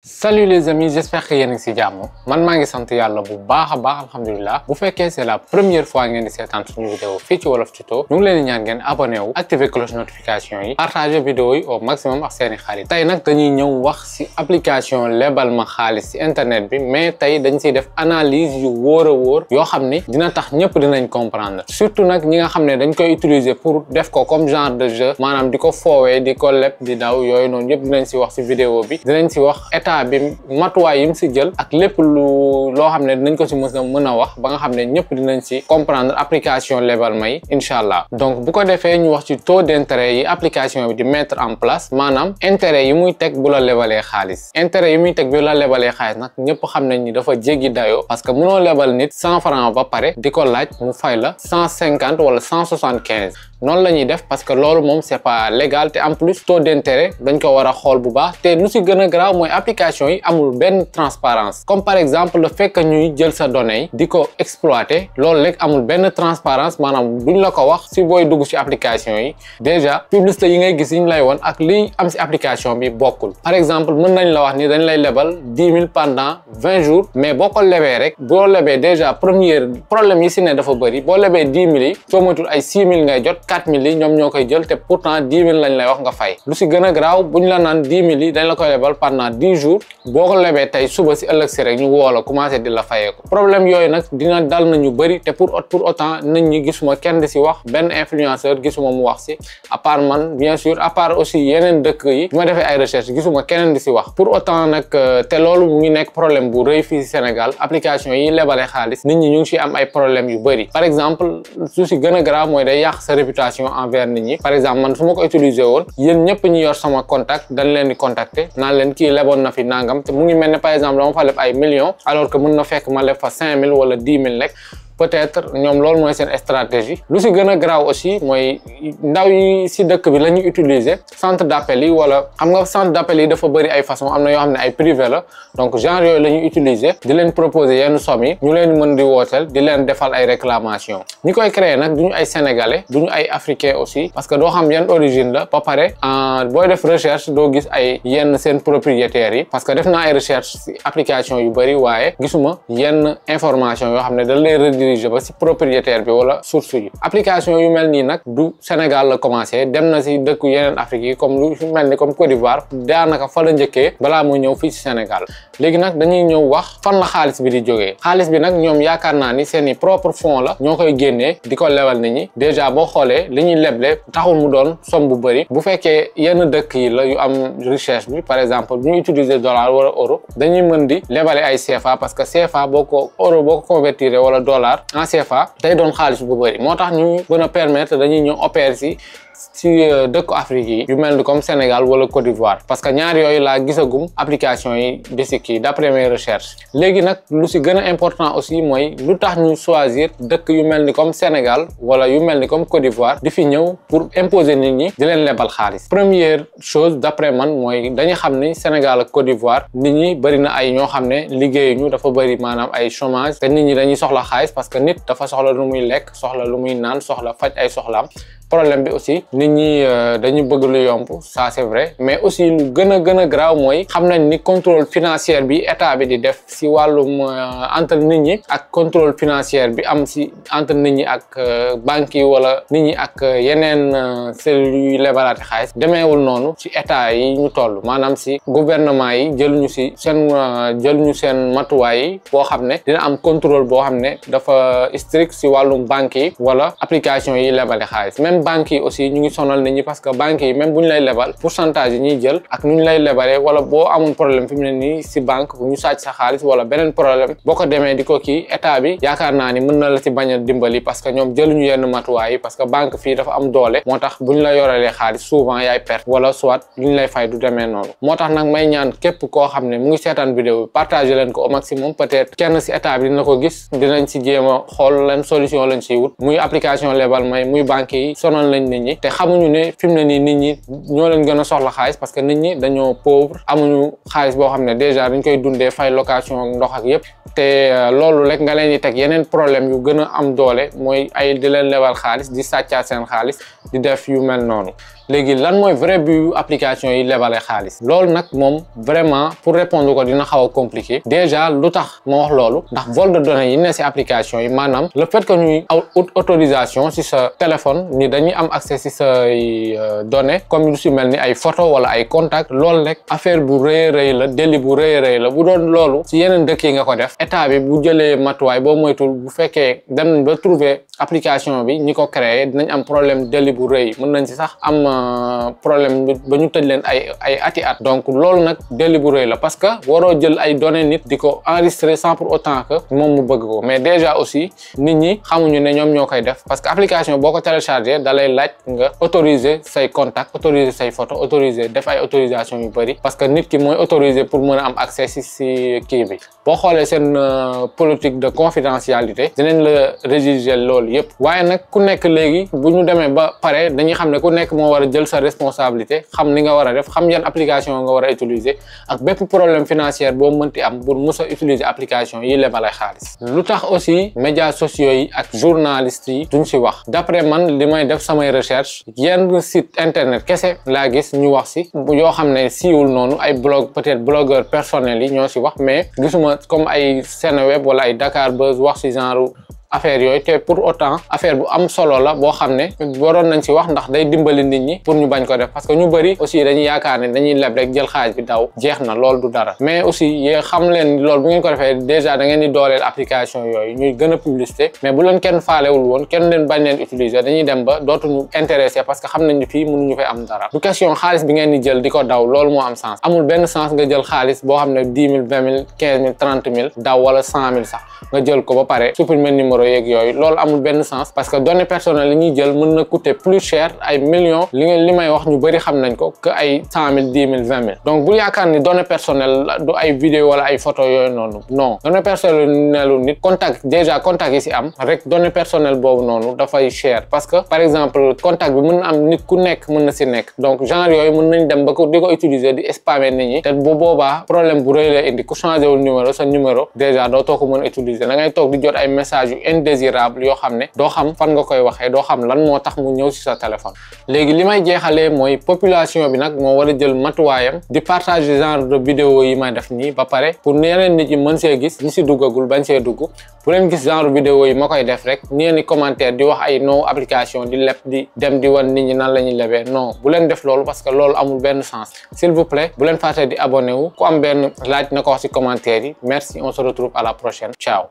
Salut les amis, j'espère que yéen a ngi ci jàmm man maa ngi sant yàlla bu baax a baax alhamdulilah bu fekkee c'est la première fois ngeen di seetaan suñu vidéo fii ci Wolof Tuto ñu ngi leen di ñaan ngeen abonné wu activer cloche notification yi partager vidéo yi au maximum ak seeni xarit tey nag dañuy ñëw wax ci application lebal ma xaalis ci internet bi mais tey dañ ciy def analyse yu wóor a wóor yoo xam ni dina tax ñëpp dinañ comprendre surtout nag ñi nga xam ne dañ koy utiliser pour def ko comme genre de jeu maanaam di ko foowee di ko leb di daw yooyu noonu yëpp dinañ ci wax ci vidéo bi dinañ ci wax bi matuwaay yim si jël ak lépp loo xam ne dinañ ko si mën a wax ba nga xam ne ñëpp dinañ si comprendre application lebal ma yi incha allah donc bu ko defee ñu wax ci taux d'intérêt yi application bi di mettre en place maanaam intérêt yi muy teg bu la lebalee xaalis intérêt yi muy teg bu la lebalee xaalis nag ñëpp xam nañ ni dafa jéggi dayoo parce que mënoo lebal nit 100 francs ba pare di ko laaj mu fay la 150 wala 175 noonu la ñuy def parce que loolu moom c'est pas légal te en plus taux d'intérêt dañ ko war a xool bu baax te lu si gën a graaw mooy application yi amul benn transparence comme par exemple le fait que ñuy jël sa données yi di ko exploiter loolu rek amul benn transparence maanaam duñ la ko wax si booy dugg ci application yi déjà publicité yi ngay gis yi ñu lay won ak li am ci application bi bokkul par exemple mën nañ la wax ni dañ lay lebal 10 000 pendant 20 jours mais boo ko lebee rek boo lebee déjà premier problème yi si ne dafa bëri boo lebee 10 000 yi soo moytul ay 6 000 ngay jot 4 000 yi ñoom ñoo koy jël te pourtant 10 000 lañ lay wax nga fay lu si gën a graaw bu ñu la naan 10 000 yi dañ la koy lebal pendant 10 jours boo ko lebee tey suba si ëllëg si rek ñu woo la commencé di la fayee ko problème yooyu nag dina dal nañu bëri te pour autant nit ñi gisuma kenn di si wax benn influenceur gisuma mu wax si à part man bien sûr à part aussi yeneen dëkk yi ma defee ay recherche gisuma keneen di si wax pour autant nag te loolu mu ngi nekk problème bu rëy fii si Sénégal application yi lebale xaalis nit ñi ñu ngi si am ay problèmes yu bëri par exemple su si gën a grave mooy day yàq sa réputation envers nit ñi par exemple man su ma ko utiliser woon yéen ñëpp ñi yor sama contact dañ leen di contacter naan leen kii leboon na fi nangam te mu ngi mel ne par exemple dama fa leb ay millions alors que mën na fekk ma leb fa 5 000 wala 10 000 rek peut-être ñoom loolu mooy seen stratégie lu si gën a graaw aussi mooy ndaw yi si dëkk bi la ñuy utiliser centre d'appel yi wala xam nga centre d'appel yi dafa bëri ay façon am na yoo xam ne ay privé la donc genre yooyu la ñuy utiliser di leen proposer yenn somme yi ñu leen mën di wooteel di leen defal ay réclamation ñi koy créer nag duñu ay sénégalais duñu ay africain aussi parce que doo xam yan origine la ba pare booy def recherche doo gis ay yenn seen propriétaires yi parce que def naa ay recherche si application yu bëri waaye gisuma yenn information yoo xam ne dañ lay ba si propriétaire bi wala source yi application yu mel nii nag du Sénégal la commencé dem na si dëkku yeneen Afrique yi comme lu mel ni comme Côte d'Ivoire daanaka fa la njëkkee balaa muy ñëw fii si Sénégal léegi nag dañuy ñëw wax fan la xaalis bi di jógee xaalis bi nag ñoom yaakaar naa ni seeni propre fonds la ñoo koy génnee di ko lebal nit ñi déjà boo xoolee li ñuy leble taxul mu doon somme bu bëri bu fekkee yenn dëkk yi la yu am recherche bi par exemple bu ñu utiliser dollar wala euro dañuy mën di lebale ay CFA parce que CFA boo ko euro boo ko convertir wala dollar en CFA day doon xaalis bu bëri moo tax ñu gën a permettre dañuy ñëw opérer si dëkku Afrique yi yu mel ni comme Sénégal wala Côte d'Ivoire parce que ñaar yooyu laa gisagum application yi di si kii d'après mes recherches léegi nag lu si gën a important aussi mooy lu tax ñu choisir dëkk yu mel ni comme Sénégal wala yu mel ni comme Côte d'Ivoire di fi ñëw pour imposer nit ñi di leen lebal xaalis première chose d'après man mooy dañu xam ni Sénégal ak Côte d'Ivoire nit ñi bëri na ay ñoo xam ne liggéeyuñu dafa bëri maanaam ay chômage te nit ñi dañuy soxla xaalis parce que nit dafa soxla lu muy lekk soxla lu muy naan soxla faj ay soxlaam problème bi aussi nit ñi dañu bëgg lu yomb ça c'est vrai mais aussi lu gën a graaw mooy xam nañ ni contrôle financier bi état bi di def si wàllum entre nit ñi ak contrôle financier bi am si entre nit ñi ak banques yi wala nit ñi ak yeneen cellules yuy lebalaate xaalis demeewul noonu ci état yi ñu toll maanaam si gouvernement yi jëluñu seen matuwaay yi boo xam ne dina am contrôle boo xam ne dafa strict si wàllum banques yi wala application yi lebale xaalis même banques yi aussi ñu ngi sonal nit ñi parce que banques yi même bu ñu lay lebal pourcentage yi ñuy jël ak nu ñu lay lebalee wala boo amul problème fi mu ne nii si banque bu ñu sàcc sa xaalis wala beneen problème boo ko demee di ko kii état bi yaakaar naa ni mën na la si bañ a dimbali parce que ñoom jëluñu yenn matuwaay yi parce que banque fii dafa am doole moo tax bu ñu la yorelee xaalis souvent yaay perte wala soit lu ñu lay fay du demee noonu moo tax nag may ñaan képp koo xam ne mu ngi seetaan vidéo bi partager leen ko au maximum peut-être kenn si état bi dina ko gis dinañ si jéem a xool leen solution lañ siy wut muy application lebal may muy banque yi sonal lañ nit ñi te xamuñu ne fi mu ne nii nit ñi ñoo leen gën a soxla xaalis parce que nit ñi dañoo pauvre amuñu xaalis boo xam ne déjà dañ koy dundee fay location ak ndox ak yépp te loolu rek nga leen di teg yeneen problème yu gën a am doole mooy ay di leen lebal xaalis di sàccaat seen xaalis di def yu mel noonu léegi lan mooy vrai but application yi lebale xaalis loolu nag moom vraiment pour répondre ko dina xaw a compliqué déjà lu tax ma wax loolu ndax vol de données yi ne si application yi maanaam le fait que ñuy autorisation si sa téléphone ni dañuy am accès si say données comme lu si mel ni ay photo wala ay contact loolu rek affaire bu rëy rëy la délit bu rëy rëy la bu doon loolu si yeneen dëkk yi nga ko def état bi bu jëlee matuwaay boo moytul bu fekkee dem nañ ba trouver application bi ñi ko créé dinañ am problème délit bu rëy mën nañ si sax am problème ba ñu tëj leen ay ati at donc loolu nag délit bu rëy la parce que waroo jël ay données nit di ko enregistrer sans pour autant que moom mu bëgg ko mais déjà aussi nit ñi xamuñu ne ñoom ñoo koy def parce que application boo ko téléchargé da lay laaj nga autoriser say contact autoriser say photo autoriser def ay autorisation yu bëri parce que nit ki mooy autoriser pour mën a am accès si kii bi boo xoolee seen politique de confidentialité dinañ la rédiger loolu yëpp waaye nag ku nekk léegi bu ñu demee ba pare dañuy xam ne ku nekk moo war a jël sa responsabilité xam ni nga war a def xam yan application nga war a utiliser ak bépp problème financier boo mënti am pour mës a utiliser application yi lebalay xaalis lu tax aussi médias sociaux yi ak journalistes yi duñ si wax d'après man li may def samay recherche yenn site internet kese laa gis ñu wax si yoo xam ne siiwul noonu ay blog peut-être blogueur personnel yi ñoo si wax mais gisuma comme ay Seneweb wala ay Dakar Buzz wax si genre affaire yooyu te pour autant affaire bu am solo la boo xam ne waroon nañ ci wax ndax day dimbali nit ñi pour ñu bañ ko def parce que ñu bëri aussi dañuy yaakaar ne dañuy leb rek jël xaalis bi daw jeex na loolu du dara mais aussi yéen xam leen loolu bu ngeen ko defee déjà da ngeen di dooleel application yooyu ñuy gën a publicité mais bu leen kenn faalewul woon kenn leen bañ leen utiliser dañuy dem ba dootuñu intéressé parce que xam nañ ne fii mënuñu fay am dara du question xaalis bi ngeen di jël di ko daw loolu moo am sens amul benn sens nga jël xaalis boo xam ne 10 000 20 000 15 000 30 000 daw wala 100 000 sax nga jël ko ba pare supprimer numéro yeeg yooyu loolu amul benn sens parce que données personnelles yi ñuy jël mën na coûter plus cher ay millions li may wax ñu bëri xam nañ ko que ay 100 000 10 000 20 000 donc bu yaakaar ni données personnelles du ay vidéo wala ay photo yooyu noonu non données personnelles nit contact yi si am rek données personnelles boobu noonu dafay cher parce que par exemple contact bi mën na am nit ku nekk mën na si nekk donc genre yooyu mën nañ dem ba ko di ko utiliser di spammer nit ñi te bu boobaa problème bu rëy la indi ku changé wul numéro sa numéro déjà doo too ko mën a utiliser da ngay toog di jot ay messages yu indésirables yoo xam ne doo xam fan nga koy waxee doo xam lan moo tax mu ñëw si sa téléphone léegi li may jeexalee mooy population bi nag moo war a jël matuwaayam di partager genre de vidéo yi may def nii ba pare pour yeneen nit yi mën see gis ñi si duggagul bañ see dugg bu leen gis genre vidéo yi ma koy def rek ñeen ni commentaire di wax ay no application di leb di dem di wan nit ñi nan la ñuy lebee non bu leen def loolu parce que loolu amul benn sens s'il vous plaît bu leen fàtte di abonné wu ku am benn laaj na ko wax si commentaire yi merci on se retrouve à la prochaine ciao